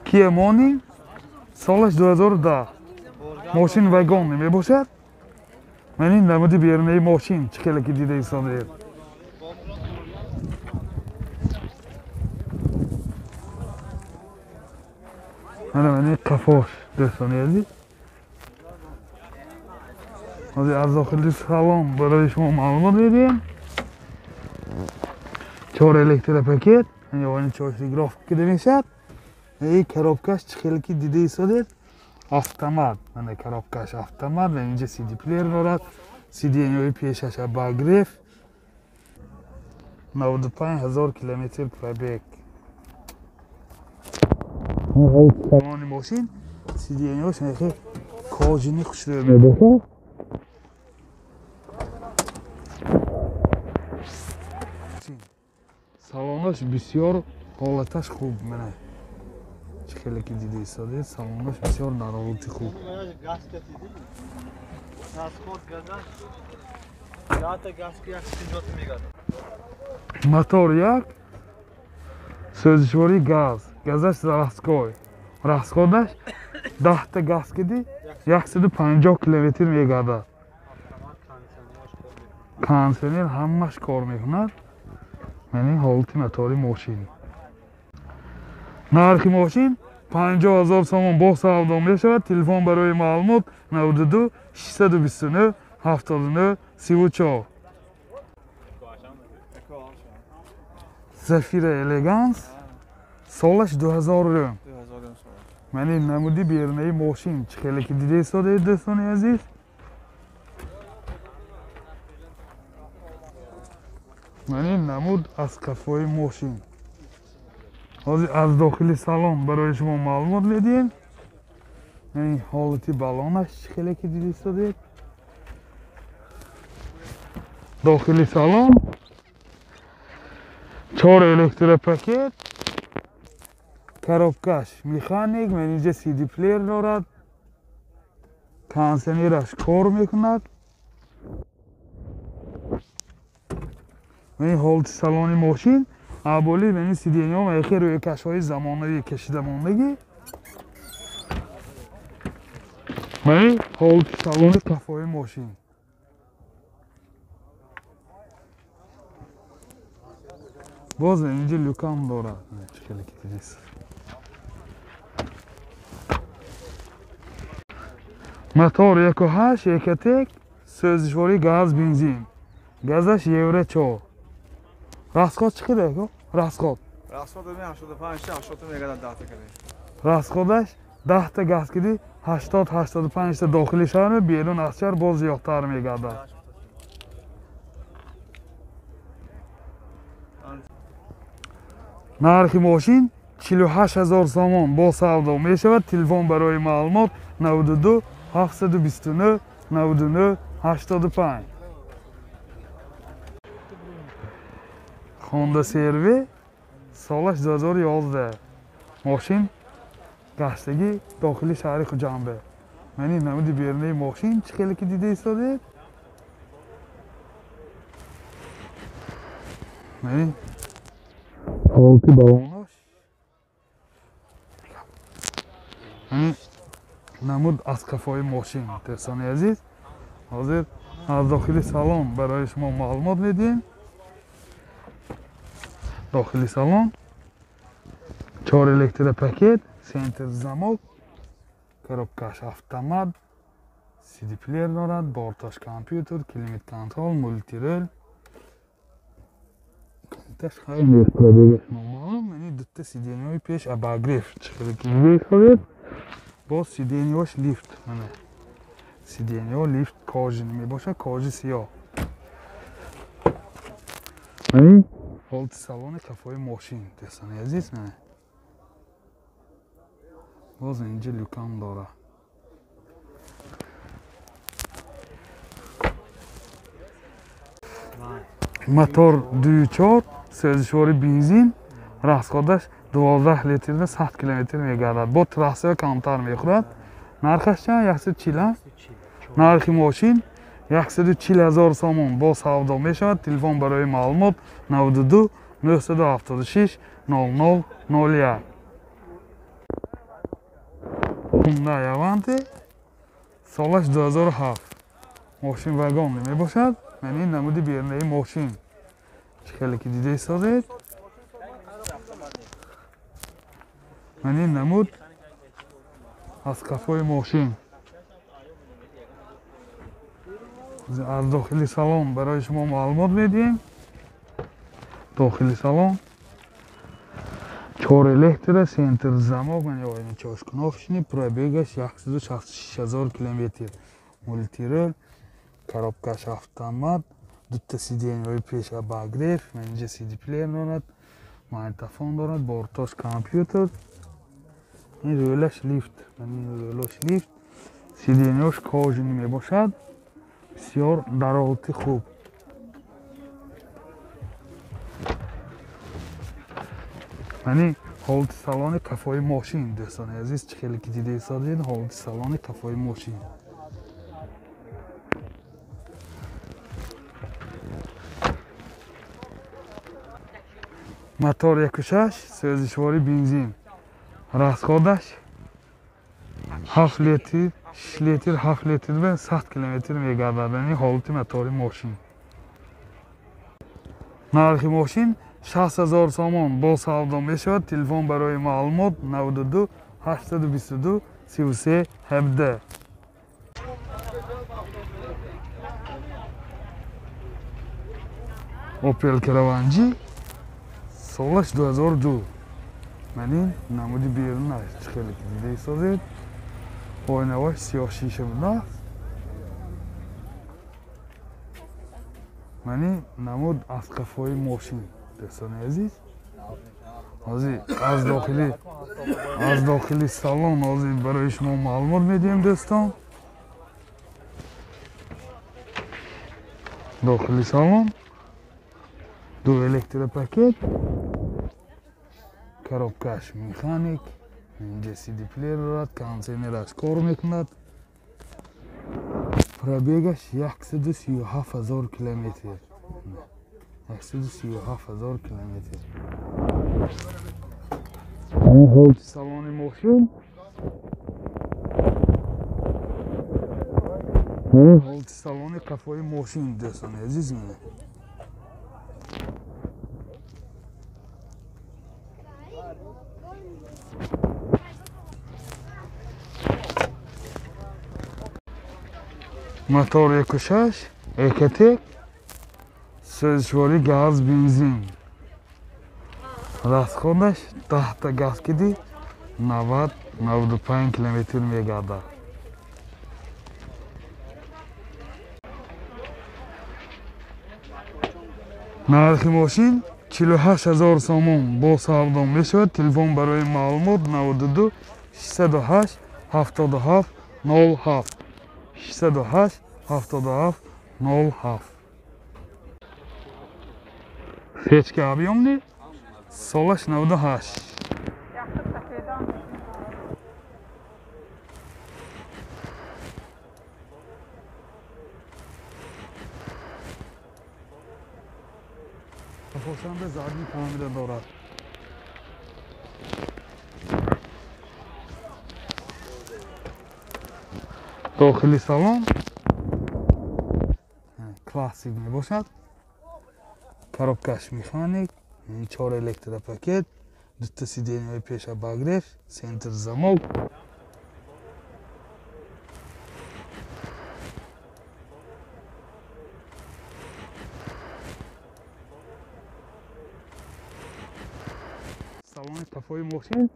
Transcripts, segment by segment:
Kia Morning солаш 2010. Мошин вагон мебошад. Ман ин намуди берунаи мошин чӣ хеле ки дида истодед. Мана қафош дӯстони азиз. Ҳозир аз дохили салон барои шумо маълумот медиҳем. 4 электропакет, яъне 4 графика мешавад. Ин коробкаш чӣ хеле ки дида истодед, автомат. Мана коробкаш автомат ва инҷа CD плеер дорад. CD-ҳои пешаш обогрев. 95,000 километр пробег. Салони мошин сиденьяш хеле кожини хушрӯ мебошад. Салонаш бисёр ҳолаташ хуб. Мана чӣ хеле ки дида истодед, салонаш бисёр дар ҳолати хуб. Мотор як, сӯзишвории газ, газаш заводской. Расходаш 10 газ киди 150 километр мегардад. Кондиционер ҳамаш кор мекунад. Яъне ҳолати мотори мошин. Нархи мошин 50,000 сомон бо савдо мешавад. Телефон барои маълумот 92 629 79 34. Зафира Элеганс солаш 2000. Ман ин намуди берунаи мошин чӣ хеле ки дида истодед дӯстони азиз. Ман ин намуд аз қафои мошин. Ҳозир аз дохили салон барои шумо маълумот медиҳем. Ин ҳолати балонаш чӣ хеле ки дида истодед. Дохили салон 4 электропакет, коробкаш механик, ман инҷа CD плеер дорад, кондиционераш кор мекунад. Ман ҳолати салони мошин аболи ман сиденьяҳо яхе рӯйкашҳои замонавӣ кашида мондагӣ. Ман ҳолати салони қафои мошин. Боз инҷа люкам дорад. Чӣ хеле ки дидед. Мотор 1.8 Ecotec, сӯзишвории газ бензин. Газаш Евро 4. Расход чӣ қадар? Расход. Расход 85 80 мегардад 10 та кади. Расходаш 10 та газ киди 80-85 та дохили шаҳр, берун аз шаҳр боз зиёдтар мегардад. Нархи мошин 48,000 сомон бо савдо мешавад. Телефон барои маълумот 92 729 99 85. Honda CR-V солаш 2011. Мошин гаштагӣ дохили шаҳри Хуҷанбе. Ман ин намуди берунаи мошин чӣ хеле ки дида истодед. Ман ҳолати балонаш. Ман намуд аз қафои мошин дӯстони азиз. Ҳозир аз дохили салон барои шумо маълумот медиҳем. Дохили салон 4 электропакет, центр замок, коробкаш автомат, CD плеер дорад, борташ компютер, климат контрол, мултирол. Таш хеле пробегаш маълум. Мани дута сиденьяҳои пеш обогрев чӣ хеле ки мехоҳед. Боз сиденьяҳош лифт. Мана сиденьяҳо лифт кожини мебошад, кожи сиёҳ. Мани ҳолати салони қафои мошин дӯстони азиз. Мана боз инҷа люкам дорад. Мотор 2.4, сӯзишвори бензин, расходаш 12 литрда 100 километр мегардад. Бо трассаҳо камтар мехӯрад. Нархаш чанд? 140. Нархи мошин 140,000 сомон бо савдо мешавад. Телефон барои маълумот 92 976 00 01. Hyundai Avante солаш 2007 мошин вагон мебошад. Яъне намуди берунаи мошин чӣ хеле ки дида истодед. Яъне намуд аз қафои мошин. Аз дохили салон барои шумо маълумот медиҳем. Дохили салон 4 электро, центр замок, яъне чошкнопшни, пробегаш 166 000 километр, мультирул, коробкаш автомат, дута сиденьяҳои пеш обогрев, инҷа CD плеер дорад, магнитофон дорад, бортош компютер, ин рӯлаш лифт, рӯлаш лифт, сиденьяш кожини мебошад, бисёр дар ҳолати хуб. Яъне ҳолати салони қафои мошин, дӯстони азиз, чӣ хеле ки дида истодед, ҳолати салони қафои мошин. Мотор 1.6, сӯзишвори бензин. Расходаш 7 литр, 6 литр, 7 литр ва 100 километр мегардад. Яъне ҳолати мотори мошин. Нархи мошин 60 000 сомон бо савдо мешавад. Телефон барои маълумот 92 822 33 17. Opel Caravan G солаш 2002. Ман намуди берун аст, чӣ хеле ки дида истодед. Оинаҳояш сиёҳ шиша будааст. Ман намуд аз қафои мошин, дӯстони азиз. Ҳозир аз дохили салон ҳозир барои шумо маълумот медиҳем, дӯстон. Дохили салон ду электропакет, коробкаш механик, инҷа CD плеер дорад, кондиционераш кор мекунад. Пробегаш 137 000 километр. 137 000 километр. Ҳолати салони мошин. Ҳолати салони қафои мошин, дӯстони азиз. Мотор 1.6, Ecotec, сӯзишвори газ, бензин. Расходаш 10 газ киди 90-95 километр мегардад. Нархи мошин 48 000 сомон бо савдо мешавад. Телефон барои маълумот 92 608 77 07 608 77 07. Печка объемный, солаш 98. Фошанда задний камера дорад. Дохили салон классик мебошад. Коробкаш механик, 4 электропакет, дута сиденьяҳои пеш обогрев, центр замок. Салони қафои мошин,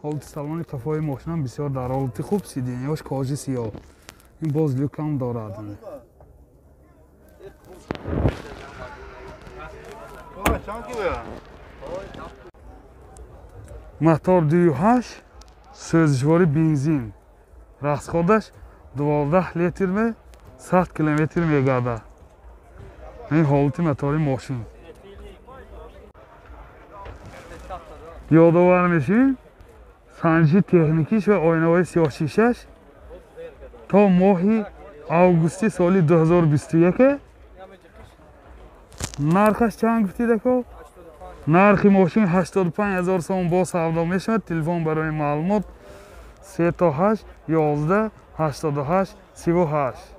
ҳолати салони қафои мошинам бисёр дар ҳолати хуб, сиденьяҳош кожи сиёҳ. Ин боз люкам дорад. Мотор 2.8, сӯзишвори бензин. Расходаш 12 литр 100 километр мегардад. Ин ҳолати мотори мошин. Ёдовар мешавем, санҷиши техникиш ва оинаҳои сиёҳшишаш то моҳи августи соли 2021. Нархаш чанд гуфтид ако? Нархи мошин 85 000 сомон бо савдо мешавад. Телефон барои маълумот 3 то 8 11 88 38.